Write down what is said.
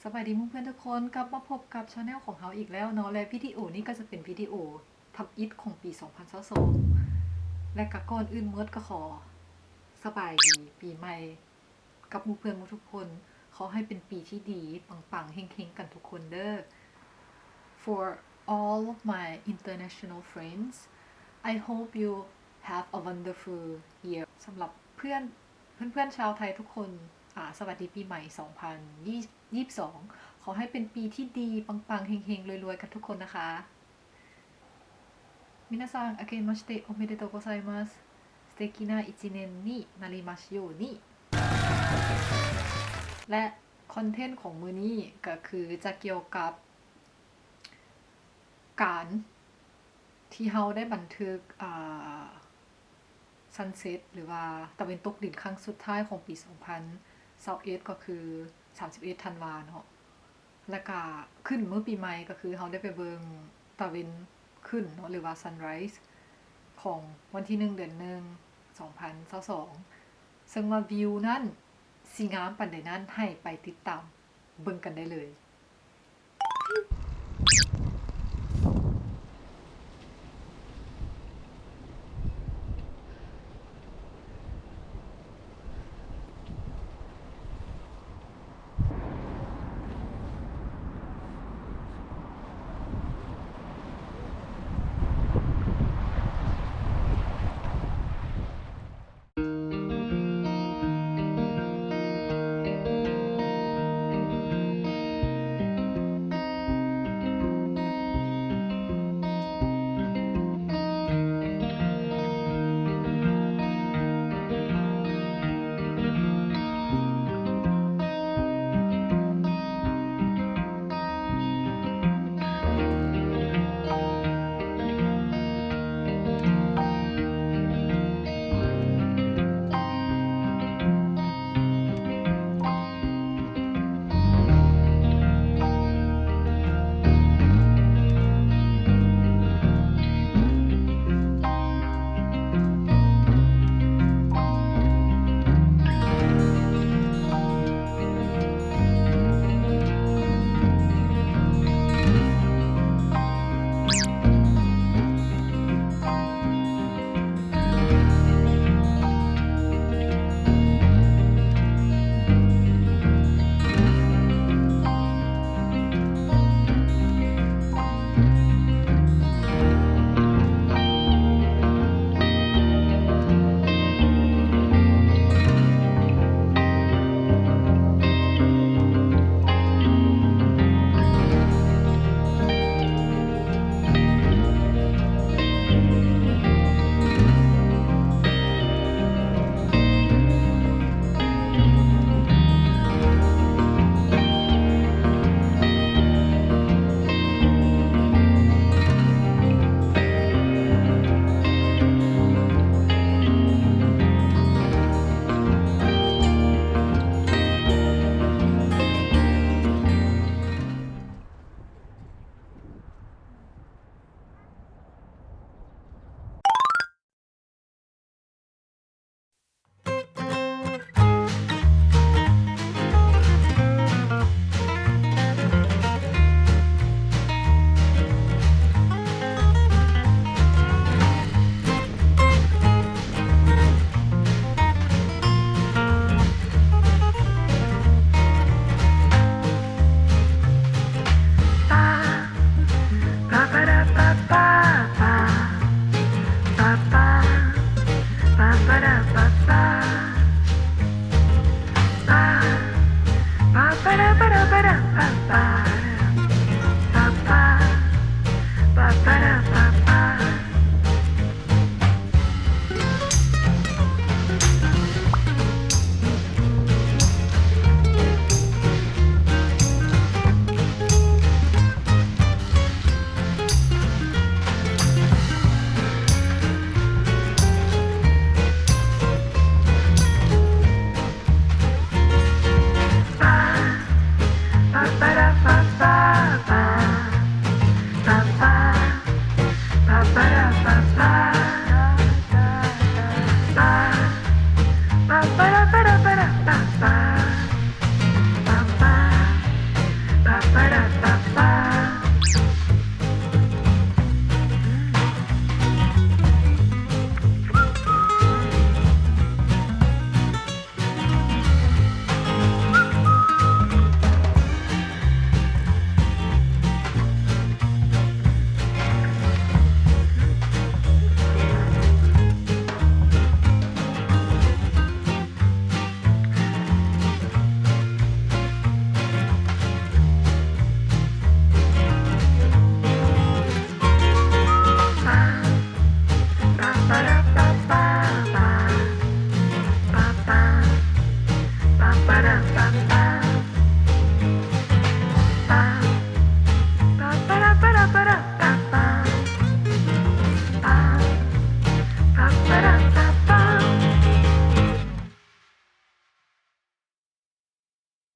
ສະບາຍດີໝູ່ເພື່ອນທຸກຄົນ ກັບມາພົບກັບ channel ຂອງເຮົາອີກແລ້ວເນາະ ແລະ ວິດີໂອນີ້ກໍຈະເປັນວິດີໂອທຳອິດຂອງປີສອງພັນຊາວສອງ ແລະ ກໍກ່ອນອື່ນໝົດກໍຂໍສະບາຍດີປີໃໝ່ກັບໝູ່ເພື່ອນໝົດທຸກຄົນ. ຂໍໃຫ້ເປັນປີທີ່ດີ ປັງໆ ເຮັງໆ ກັນທຸກຄົນເດີ້. For all of my international friends, I hope you have a wonderful year. ສຳລັບເພື່ອນ ເພື່ອນໆ ຊາວໄທທຸກຄົນ ອາ ສະຫວັດດີປີໃໝ່ສອງພັນຍີ່ສິບສອງ ຂໍໃຫ້ເປັນປີທີ່ດີ ປັງໆ ເຮັງໆ ລວຍໆ ກັນທຸກຄົນນະຄະ. 皆さん、明けましておめでとうございます。素敵な一年になりますように。 ແລະ ຄອນເທັນຂອງມື້ນີ້ກໍຄືຈະກ່ຽວກັບການ ທີ່ເຮົາໄດ້ບັນທຶກ ອ່າ sunset ຫຼືວ່າຕາເວັນຕົກດິນຄັ້ງສຸດທ້າຍຂອງປີສອງພັນຊາວເອັດ ກໍຄືສາມສິບເອັດທັນວາເນາະ ແລ້ວກະຂຶ້ນມື້ປີໃໝ່ ກໍຄືເຮົາໄດ້ໄປເບິ່ງຕາເວັນຂຶ້ນເນາະ ຫຼືວ່າ sunrise ຂອງວັນທີໜຶ່ງ ເດືອນໜຶ່ງ ສອງພັນຊາວສອງ ເຊິ່ງວ່າວິວນັ້ນຊິງາມປານໃດນັ້ນ ໃຫ້ໄປຕິດຕາມເບິ່ງກັນໄດ້ເລີຍ.